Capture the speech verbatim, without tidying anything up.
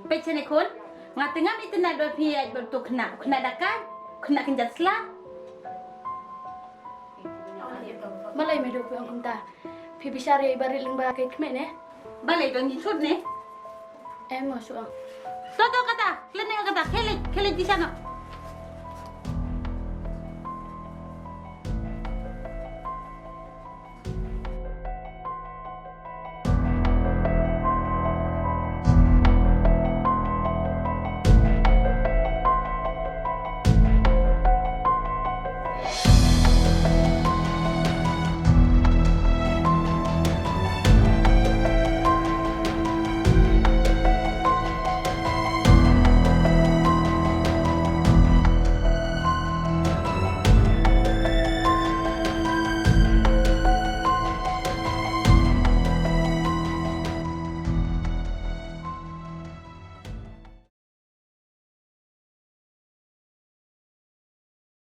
Peit shane khun, nga te ngam itynnad ba phi ïaid bad uto u khynnah, u khynnah da kai, u khynnah kynja sla. Balei Medo phi ong kumta? Phi bishar ïa i Barit lyngba ka ïit khmih ne? Balei, to ngi shu ïeit ne? Em, nga shu ong. To to kata, klet ne kata, khie leit, khie leit dih shano.